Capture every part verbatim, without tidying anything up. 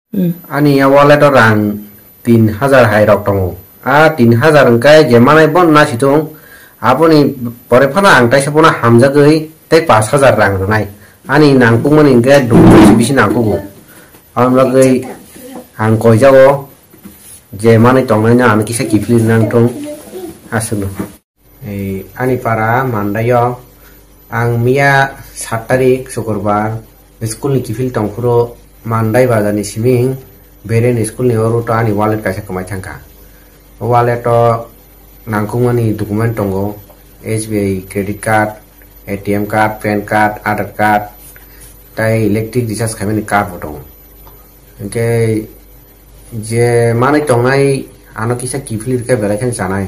Ani a wallet o rang tin hajar hai rok tongo. A tin hajar hwnkhe je manai bono nasitung, aboni pore phano ang taisa bono hamjagwi tei pash hajar rang rwnai. Ani nangkukmani hwnkhe dui bisi nangkugo. Aboni bagwi ang koijago je manwi tongnaino ano kisa kiphilwi nangthung aswkno. Ei, ani para Mandai o ang miya sat tarik Sukurbar school ni kiphil tongphuru Mandai bazar ni siming Beren school ni o route o ani wallet kaisa kwmai thangkha. O wallet o nangkukmani document tongo, S B I credit card, A T M card, pan card, Aadhaar card, tei electric recharge khaimani card bo tongo. Hwnkhe je manwi tongnai ano kisa kiphilwi rwkhe belai kheno chanai.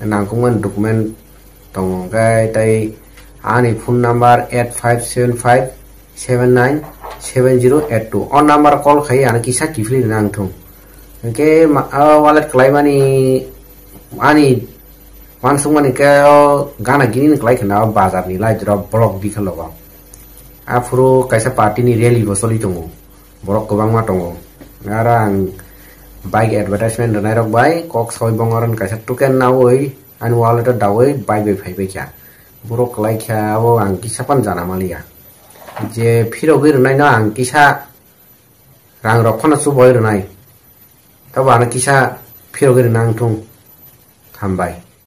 Nangkukmani document tongo hwnkhe tei ani phone number eight five seven five seven nine seven zero eight two. O number call khai ano kisa kiphilwi rwna wngthung. Hwnkhe ma-, o wallet kwlaimani ani uansukmani khe o gana gini ni kwlai khwna o bazar ni light rok block bikha logo. Aphuru kaisa party ni rally bo choli tongo. Borok kwbangma tongo. Aro ang bike advertisement rwnairok bai kok saui bongo aroni kaisa token naui ani wallet o daui bike bai phaibai kha. Borok kwlai kha abo ang kisa phano jana maliya. Je phirogwi rwnaino ang kisa rang rok phano chubai rwnai. Tabo ano kisa phirogwi rwna wngthung. Hambai.